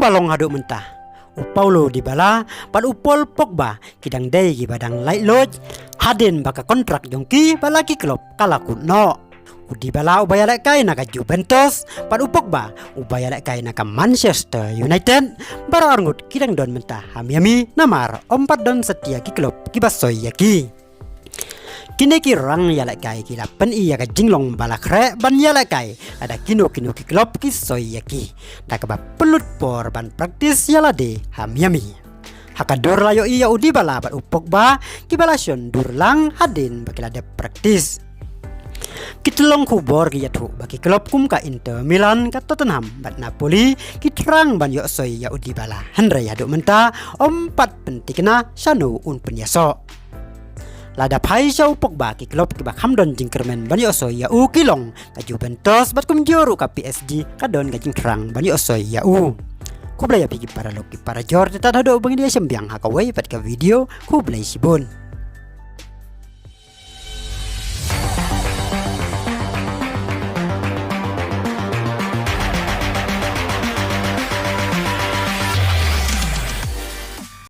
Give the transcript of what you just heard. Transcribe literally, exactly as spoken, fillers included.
Ka long haduh mynta, u Paulo Dybala bad u Paul Pogba ki dang dei kiba dang laitluid hadien ba ka kontrak jong ki bad la ki klub ka la kut noh. U Dybala uba ïalehkai na ka Juventus bad u Pogba uba ïalehkai na ka Manchester United, baroh arngut ki dang don mynta ha Miami namar ym pat don satia ki klub kiba soi ïa ki. Kine ki rang ïalehkai ki la pyni ïa ka jinglong ba la khreh ban ïalehkai lada kino kino ki klub ki soi ïa ki, da kaba pynlut por ban praktis ïa lade ha Miami. Ha ka dur la ïohi ïa u Dybala bad u Pogba kiba la shon dur lang hadien ba ki la dep praktis. Ki tyllong khubor ki ïathuh ba ki klub kum ka Inter Milan, ka Tottenham bad Napoli ki thrang ban ïoh soi ïa u Dybala, hynrei haduh mynta ym pat pynthikna shano un pynïasoh. Lada phai sha u Pogba, ki klub kiba kham don jingkyrmen ban ïoh soi ïa u ki long ka Juventus bad kumjuh ruh ka P S G ka don ka jingthrang ban ïoh soi ïa u. Khublei ïa phi ki paralok ki parajor, te tad haduh ba ngin ïa shem biang ha kawei pat ka video, khublei shibun.